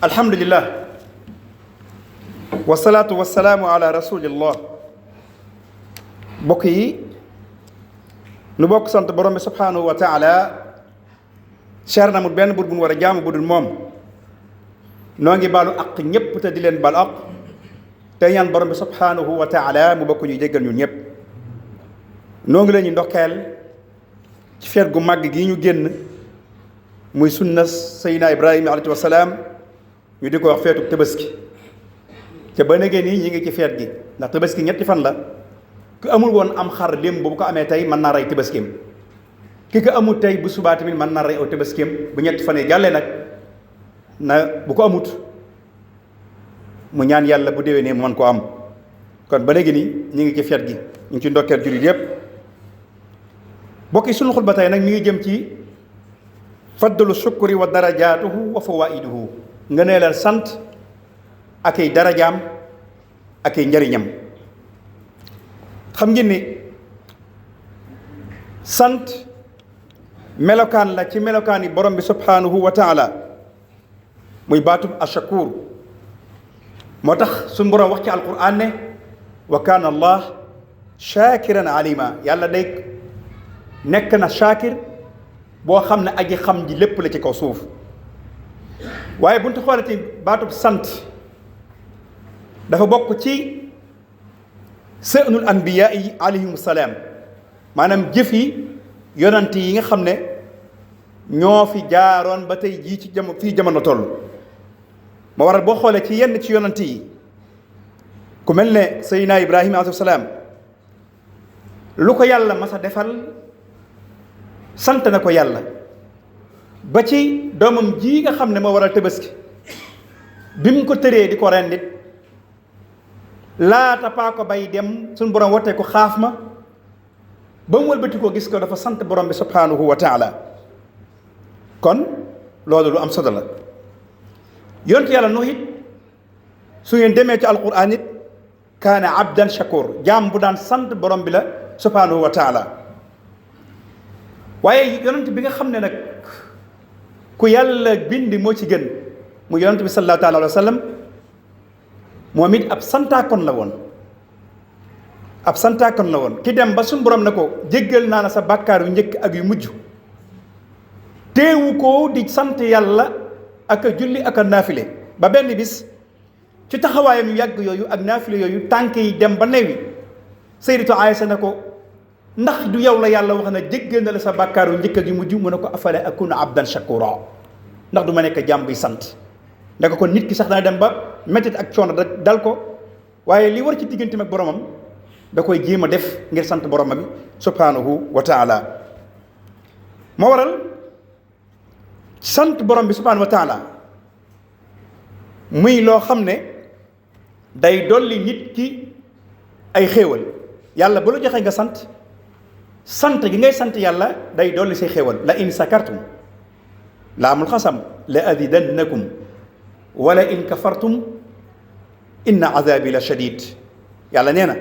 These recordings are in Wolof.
alhamdulillah wasalaatu wasalaamu ala rasulillah mbokk yi nu bokk sant borom bi subhanahu wa taala cher na mut benn bur bu nu war a jaamu budul moom noo ngi baalu aq ñépp te di leen baal aq te ñaan borom bi subhanahu wa taala mu bokk ñu jéggal ñun ñëpp noo ngi leen ñu ndokkeel ci feet gu màgg gi ñu génn muy sunna Seydina Ibrahima alayhi wasalaam ñu di ko wax feetu tabaski te ba négé nii ñi ngi ci feet gi ndax tabaski ñetti fan la ku amul woon am xar démb bu ko amee tey mën naa rey tabaskim ki ko amul tey bu subaa tamit mën naa rey aw tabaskim bu ñetti fan yi jàllee nag na bu ko amut mu ñaan yàlla bu déwénee mu mën ko am kon ba léegi nii ñu ngi ci feet gi ñu ngi ci ndokkeel jullit yépp bokki sunu xutba tey nag mi ngi jëm ci fadlu shukri wa darajaatuhu wa fawaiduhu nga nee leen sant ak ay darajaam ak ay njariñam xam ngeen ni sant melokaan la ci melokaan yi borom bi subhanahu wa taala muy baatub ashakur moo tax suñu borom wax ci alquran ne wa kaana allah shakiran alima yàlla day nekk na shakir boo xam ne aji xam ji lépp la ci kaw suuf waaye bu ñu xoolee ci baatub sant dafa bokk ci sënul anbiya yi alayhim salaam maanaam jëf yi yonant yi nga xam ne ñoo fi jaaroon ba tey jii ci fii jamono toll ma waral boo xoolee ci yenn ci yonant yi ku mel ne Seydina Ibrahima alayhi salaam lu ko yàlla mas a defal sant na ko yàlla ba ci doomam ji nga xam ne moo waral tabaski bi mu ko tëree di ko rendit laata paa ko bay dem suñu borom watee ko xaaf ma ba mu wëlbati ko gis ko dafa sant borom bi subhanahu wa taala kon loolu lu am solo la yonent yàlla Nuux it su ngeen demee ci alquran it kaana abdan shakur jaam bu daan sant borom bi la subhanahu wa taala waaye yonent bi nga xam ne nag ku yàlla bind moo ci gën mu yonent bi sallallahu taala alayhi wa sallam moom it ab santaakon la woon ab santaakon la woon ki dem ba suñu borom ne ko jéggal naa la sa bàkkaar yu njëkk ak yu mujj teewu ko di sant yàlla ak a julli ak a naafile ba benn bis ci taxawaayam yu yàgg yooyu ak naafile yooyu tànk yi dem ba newi Sayyidatu Aysa ne ko ndax du yow la yàlla wax na jéggal na la sa bàkkaar yu njëkk ak yu mujj mu ne ko afala akuna abdan shakura ndax du ma nekk jàmm bi sant ndaka kon nit ki sax dana dem ba métit ak coono dal ko waaye li war ci diggante ak boromam da koy jéem a def ngir sant boromam bi subhanahu wa taala moo waral sant borom bi subhanahu wa taala muy loo xam ne day dolli nit ki ay xéewal yàlla bu la joxee nga sant gi ngay sant yàlla day dolli say xéewal la in sakartum la amul xasam la azidannakum wala in kafartum inna azabi la shadid yàlla nee na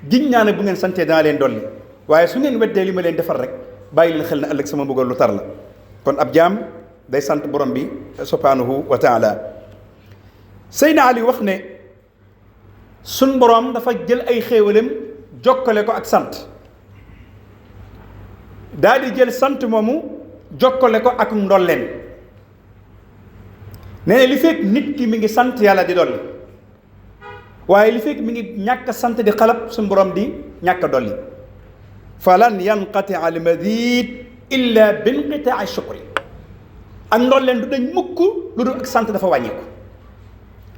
giñ naa ne bu ngeen santee danaa leen dolli waaye su ngeen weddee li ma leen defar rek bàyyi leen xel na ëllëg sama mbugal lu tar la kon ab jaam day sant borom bi subhanahu wa taala Seydina Ali wax ne sun borom dafa jël ay xéewalam jokkale ko ak sant daal di jël sant moomu jokkale ko ak ndolleen nee na li fekk nit ki mi ngi sant yàlla di dolli waaye li fekk mi ngi ñàkk sant di xalab suñu borom di ñàkk dolli falan yanqati al mazid illa binqitaa shukri ak ndolleen du dañ mukk lu dul ak sant dafa wàññeeku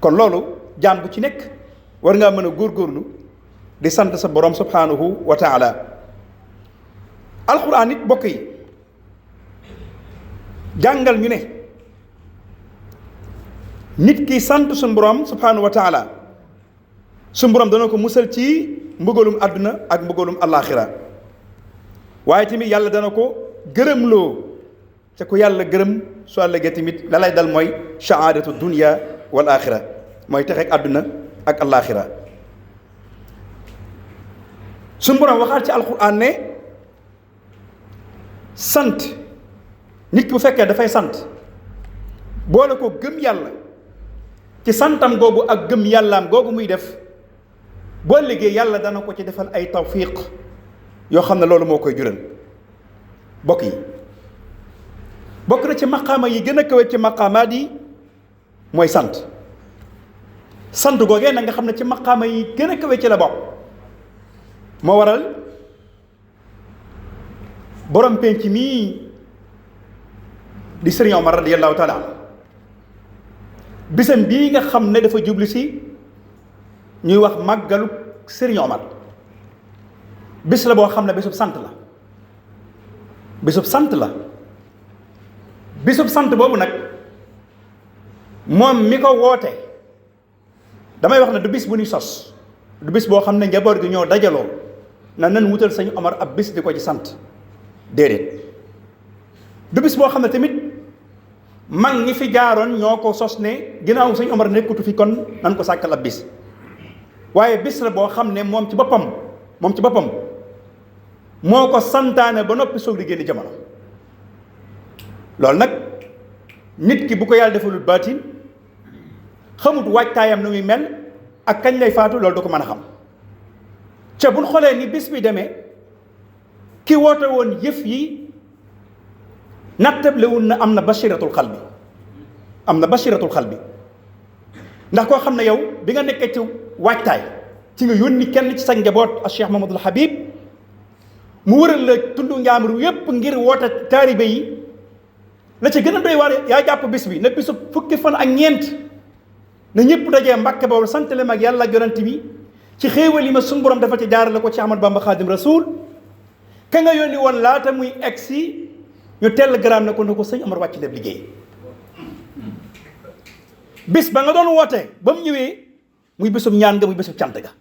kon loolu jaam bu ci nekk war ngaa mën a góorgóorlu di sant sa borom subhanahu wa taala alquran it bokk yi jàngal ñu ne nit ki sant suñu borom subhanahu wa taala suñu borom dana ko musal ci mbugalum àdduna ak mbugalum alaxira waaye tamit yàlla dana ko gërëmloo ca ku yàlla gërëm su àllëgee tamit la lay dal mooy shahaadatu dunya wal axira mooy texeeg àdduna ak alaxira suñu borom waxaat ci alquran ne sant nit ki bu fekkee dafay sant boole ko gëm yàlla ci santam googu ak gëm yàllaam googu muy def boo liggéey yàlla dana ko ci defal ay tawfiq yoo xam ne loolu moo koy jural bokk yi bokk na ci maqaama yi gën a kawe ci maqaamaat yi mooy sant googee nag nga xam ne ci maqaama yi gën a kawe ci la bokk moo waral borom penc mii di Serigne Omar radiyallahu taala bisam bii nga xam ne dafa jublu si ñuy wax màggalu Serigne Omar bis la boo xam ne bisub sant la bisub sant la bisub sant boobu nag moom mi ko woote damay wax ne du bis bu ñuy sos du bis boo xam ne njaboot gi ñoo dajaloo na nan wutal Sëñ Omar ab bis di ko ci sant déedéet du bis boo xam ne tamit mag ñi fi jaaroon ñoo ko sos ne ginnaaw Sëñ Omar nekkutu fi kon nan ko sàkkal ab bis waaye bis la boo xam ne moom ci boppam moo ko santaane ba noppi soog di génn jamono loolu nag nit ki bu ko yàlla defalul baatin xamut waajtaayam nu muy mel ak kañ lay faatu loolu du ko mën a xam ca buñ xoolee ni bis bi demee ki woote woon yëf yi nattablewul na am na bashiratul xal bi ndax koo xam ne yow bi nga nekkee ci waajtaay ci nga yónni kenn ci sa njaboot ak Cheikh Mamadul Habib mu wëral la tundu njaamur yépp ngir woote taalibe yi la ci gën a doy waar yaa jàpp bis bi ne bisu fukki fan ak ñeent na ñëpp dajee Mbàkke boobu sant leen ak yàlla ak yonent bi ci xéewal yi ma suñu borom dafa ci jaarale ko ci Ahmad Bamba Xaadim Rasuul ka nga yónni woon laata muy egsi ñu télégramme na ko Sëñ Omar wàcc def liggéey bis ba nga doon wootee ba mu ñëwee muy bésub ñaan nga muy bésub cant ga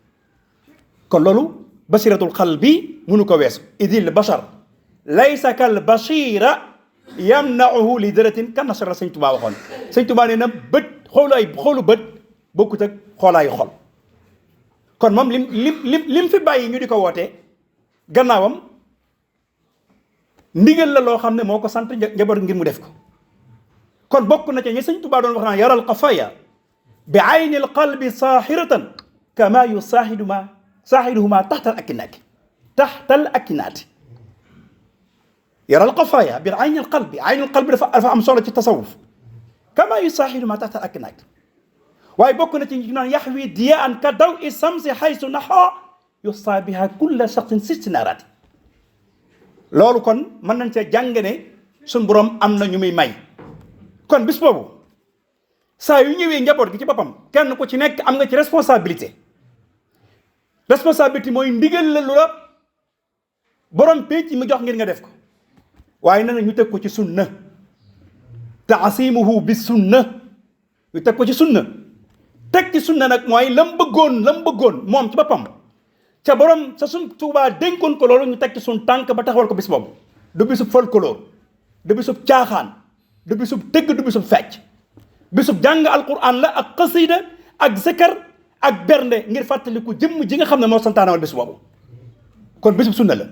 kon loolu basiratul xal bi mënu ko weesu idil bashar laysa kal bashira yamnauhu li daratin kan nasara Sëñ Tuubaa waxoon Sëñ Tuubaa nee na bët xoolu bët bokkut ak xoolaayu xol kon moom lim fi bàyyi ñu di ko wootee gannaawam ndigal la loo xam ne moo ko sant njaboot ngir mu def ko kon bokk na ci ñi Sëñ Tuubaa doon wax naan yaral xafaya bi ayni al qalbi saaxiratan kama saaxiduhuma taxtal akinaati yaral xafaya bi ayni al qalbi dafa am solo ci tasawuf kama yusaaxiduhuma taxtal akinaati waaye bokk na ci ñu naan yaxwi diyaan ka daw i samsi xaysu naxoo yusaabiha kulla shaxsin sistinaaraati loolu kon mën nañ cee jàng ne suñ borom am na ñu muy may kon bis boobu saa yu ñëwee njaboot gi ci boppam kenn ku ci nekk am nga ci responsabilité mooy ndigal la lu la borom pénc mi jox ngir nga def ko waaye na ñu teg ko ci sunna taasimuhu bi sunna ñu teg ko ci sunna teg ci sunna nag mooy lam bëggoon moom ci boppam ca borom sa suñ Tuubaa dénkoon ko loolu ñu teg ci suñ tànk ba taxawal ko bis boobu du bisub folklore du bisub caaxaan du bisub tëgg du bisub fecc bisub jàng alquran la ak xasida ak zikar ak bernde ngir fàttaliku jëmm ji nga xam ne moo santaanawal bis boobu kon bisub sunna la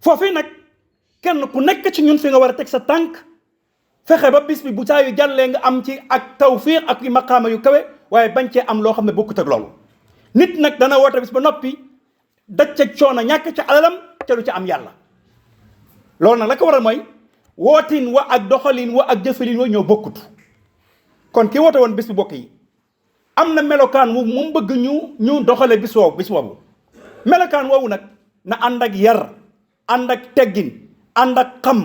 foofii nag kenn ku nekk ci ñun fi nga war a teg sa tànk fexe ba bis bi bu saa yu jàllee nga am ci ak tawfiq ak yu maqaama yu kawe waaye bañ cee am loo xam ne bokkut ak loolu nit nag dana woote bis ba noppi daj ca coono ñàkk ca alalam ca du ca am yàlla loolu nag la ko waral mooy wootin wa ak doxalin wa ak jëfalin wa ñoo bokkut kon ki woote woon bis bi bokk yi am na melokaan wu mu bëgg ñu doxale bis boobu melokaan woowu nag na ànd ak yar ànd ak teggin ànd ak xam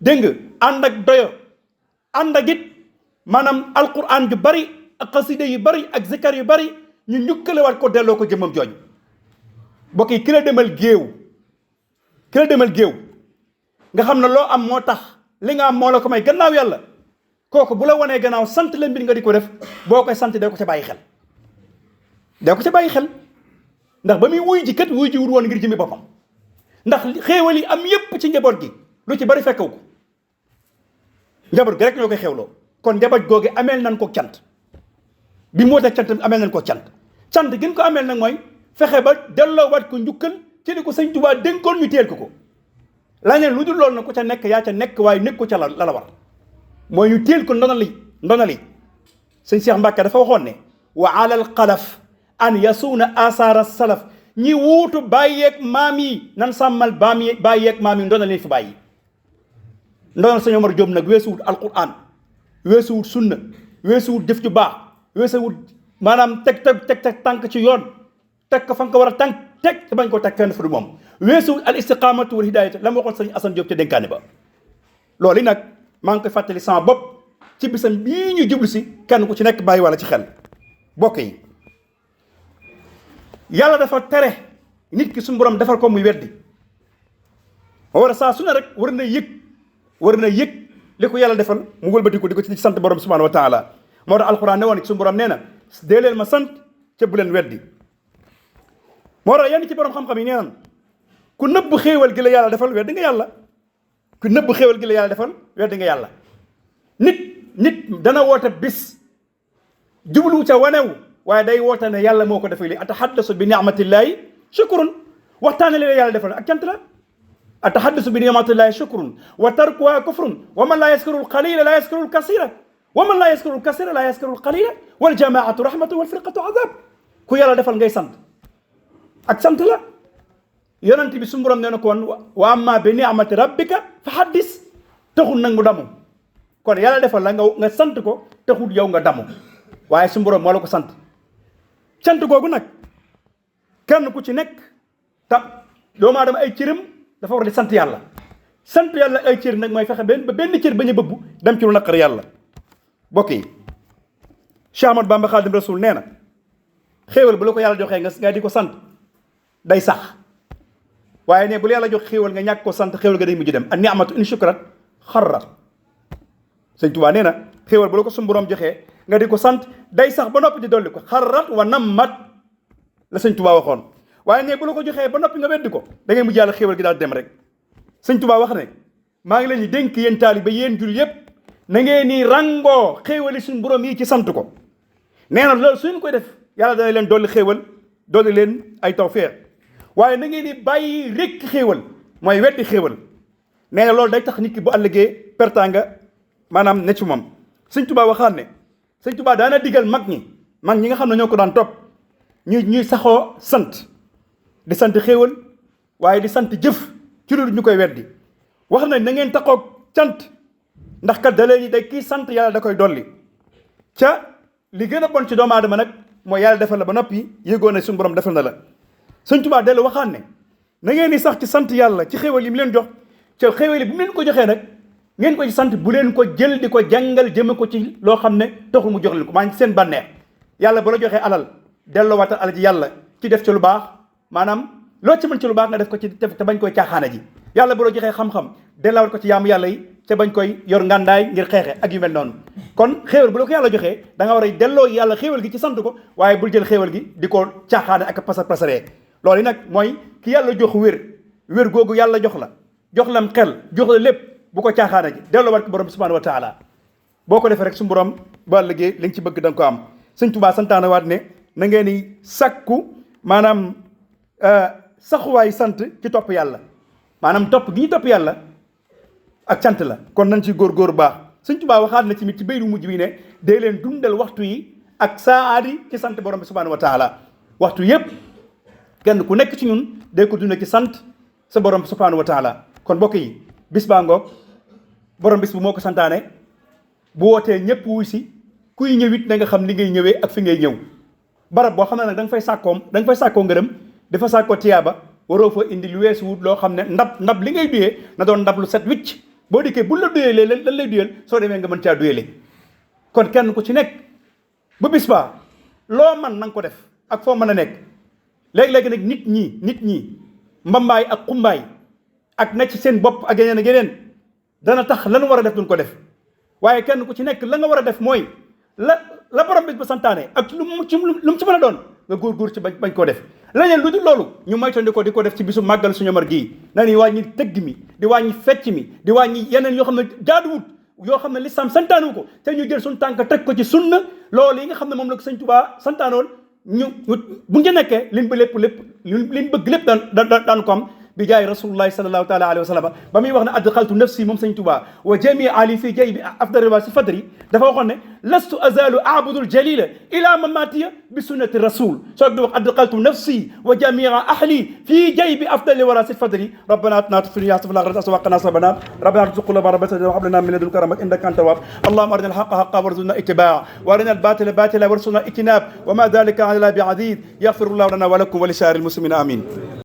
dégg nga ànd ak doyo ànd ak it maanaam alquran ju bari ak xasida yu bari ak zikar yu bari ñu ñukkale waat ko delloo ko jëmmam jooju bokk yi ki la demal géew nga xam ne loo am moo tax li nga am moo la ko may gannaaw yàlla kooku bu la wanee gannaaw sant la mbir nga di ko def boo koy sant dee ko ca bàyyi xel ndax ba muy wuy ji kat wuy ji wut woon ngir jëmmi boppam ndax xéewal yi am yépp ci njaboot gi lu ci bari fekkew ko njaboot gi rek ñoo koy xewloo kon njaboot googu ameel nañ ko cant bi moo tax cant ameel nañ ko cant gën ko ameel nag mooy fexe ba delloo wat ko njukkal ci li ko Sëñ Tuubaa dénkoon ñu teel ko laneen lu dul loolu nag ku ca nekk yaa ca nekk waaye nekk ko ca la war mooy ñu teel ko ndonali sëñ Cheikh Mbacké dafa waxoon ne wa alal xalaf an yasuuna asaara salaf ñi wuutu bàyyeeg maam yi nan sàmmal bàyyeeg maam yi ndonal leen fi bàyyi. ndonal sëñ Omar Diop nag weesuwut alquran weesuwut sunna weesuwut jëf ju baax weesuwut maanaam teg tànk ci yoon teg ko fa nga ko war a tànk teg te bañ koo teg fenn fu du moom weesuwut al istiqamatu wal hidayatu la ma waxoon sëñ Assane Diop ca dénkaane ba. loolu nag maa ngi koy fàttali sama bopp ci bisam bii ñu jublu si kenn ku ci nekk bàyyi wala ci xel bokk yi. yàlla dafa tere nit ki suñu borom defal ko muy weddi ma war a saa su ne rek war na yëg li ko yàlla defal mu wëlbati ko di ko ci sant borom subhanahu wa taala. moo tax alquran ne woon suñu borom nee na dee leen ma sant ca bu leen weddi. moo tax yenn ci borom xam-xam yi nee naan ku nëbb xéewal gi la yàlla defal weddi nga yàlla. ku nëbb xéewal gi la yàlla defal weddi nga yàlla. nit dana woote bis jublu ca wanew waaye day woote ne yàlla moo ko defee lii atahaddasu bi ni'matillahi shukrun waxtaane li la yàlla defal ak cant la. atahaddasu bi ni'matillahi shukrun wa tarkuha kufrun wa man laa yaskuru alqalila laa yaskuru alkasira wa man laa yaskuru alkasira laa yaskuru alqalila wal jamaatu rahmatu wal firqatu azab. ku yàlla defal ngay sant ak sant la. yonent bi su borom nee na ko woon wa amma bi ni'mati rabbika fa haddis taxul nag mu damu. kon yàlla defal la nga sant ko taxul yow nga damu waaye su borom moo la ko sant. cant googu nag kenn ku ci nekk doomu aadama ay cëram dafa war di sant yàlla. sant yàlla ay cër nag mooy fexe benn cër bañ a bëbbu dem ci lu naqar yàlla. bokk yi Cheikh Ahmadou Bamba Khadim Rasoul nee na xéewal bu la ko yàlla joxee nga di ko sant day sax waaye ne bu la yàlla jox xéewal nga ñàkk ko sant xéewal nga day mujj dem an ni'matu in shukrat xarrat. sëñ Tuubaa nee na xéewal bu la ko suñu borom joxee nga di ko sant day sax ba noppi di dolli ko xarrat wa nammat la sëñ Tuubaa waxoon. waaye ne bu la ko joxee ba noppi nga weddi ko da ngay mujj yàlla xéewal gi daal dem rek. sëñ Tuubaa wax ne maa ngi leen di dénk yéen taalibe yéen jul yépp na ngeen ni rangoo xéewali suñu borom yi ci sant ko. nee na loolu suñ koy def yàlla dana leen dolli xéewal dolli leen ay tawfeex waaye na ngeen di bàyyi rekk xéewal mooy weddi xéewal. nee na loolu day tax nit ki bu àllëgee pertanga maanaam ne ci moom. sëñ Tuubaa waxaan ne sëñ Tuubaa daana digal mag ñi nga xam ne ñoo ko daan topp ñuy saxoo sant di sant xéewal waaye di sant jëf ci lu ñu koy weddi. wax na ngeen taxoog cant ndax kat da leen day kii sant yàlla da koy dolli. ca li gën a bon ci doomu aadama nag mooy yàlla defal la ba noppi yëgoo ne suñu borom defal na la. sëñ Tuubaa dellu waxaan ne na ngeen di sax ci sant yàlla ci xéewal yi mu leen jox ca xéewal yi bu mu leen ko joxee nag ngeen ko ci sant bu leen ko jël di ko jàngal jëme ko ci loo xam ne taxul mu jox leen ko maa ngi seen bànneex. yàlla bu la joxee alal delloo waatal alal ji yàlla ci def ci lu baax maanaam loo ci mën ci lu baax nga def ko ci te bañ koy caaxaana ji. yàlla bu la joxee xam-xam dellawat ko ci yaamu yàlla yi te bañ koy yor ngàndaay ngir xeexe ak yu mel noonu. kon xéewal bu la ko yàlla joxee da nga war a delloo yàlla xéewal gi ci sant ko waaye bul jël xéewal gi di ko caaxaane ak pasaree. loolu nag mooy ki yàlla jox wér googu yàlla jox lam xel jox la lépp bu ko caaxaana ji delloo wat ko borom bi subhanahu wa taala. boo ko defee rek su borom ba liggéey li nga ci bëgg da nga ko am. sëñ Tuubaa santaane waat ne na ngeen di sakku maanaam saxuwaay sant ci topp yàlla maanaam topp gi ñu topp yàlla ak cant la. kon nañ ci góor baax. sëñ Tuubaa waxaat na ci mit ci bayru mujj bi ne dee leen dundal waxtu yi ak saadi ci sant borom bi subhanahu wa taala. waxtu yépp kenn ku nekk ci ñun day ko dundal ci sant sa borom bi subhanahu wa taala. kon mbokk yi bis baa ngoog borom bis bu moo ko santaane bu wootee ñëpp wuy si kuy ñëwit da nga xam li ngay ñëwee ak fi ngay ñëw. barab boo xam ne nag da nga fay sàkkoo ngërëm dafa sàkkoo tiyaaba waroo fa indi lu weesu wut loo xam ne ndab li ngay duyee na doon ndab lu set wicc boo dikkee bu la duyelee lan lay duyeel soo demee nga mën caa duyele. kon kenn ku ci nekk bu bis baa loo man na nga ko def ak foo mën a nekk. léegi-léegi nag nit ñi mbambaay ak xumbaay ak na ci seen bopp ak yeneen dana tax lan war a def duñ ko def waaye kenn ku ci nekk la nga war a def mooy la borom bis ba santaane ak lu mu ci mën a doon nga góor ci bañ koo def. leneen lu dul loolu ñu moytandikoo di ko def ci bisu màggal suñu mar gii na ni wàññi tëgg mi di wàññi fecc mi di wàññi yeneen yoo xam ne jaaduwut yoo xam ne lislaam santaanu ko te ñu jël suñu tànk teg ko ci sunna loolu yi nga xam ne moom la ko sëñ Tuubaa santaanoon bu ñu nekkee liñ bëgg lépp daan ko am bi jaay rasulullahi sallallahu taala alayhi wa sallam ba muy wax ne adxaltu nafsi moom sëñ Tuubaa wa jamii ali fii jay bi afdal si fadri dafa waxoon ne lastu azalu abudul jalila ila mamatiya bi sunnati rasul soo di wax adxaltu nafsi wa jamia ahli fii jay bi afdali wara si fadri rabbana atina fi dunya hasanatan wa qina waqina azaban rabbana tuzigh qulubana ba'da idh hadaytana wa hab lana min ladunka rahmatan innaka antal wahhab allahumma arina al-haqqa haqqan warzuqna ittiba'a wa arina al-batila batilan warzuqna ijtinab wa ma dhalika ala bi aziz yaghfirullahu lana wa lakum wa li sa'iril muslimin amin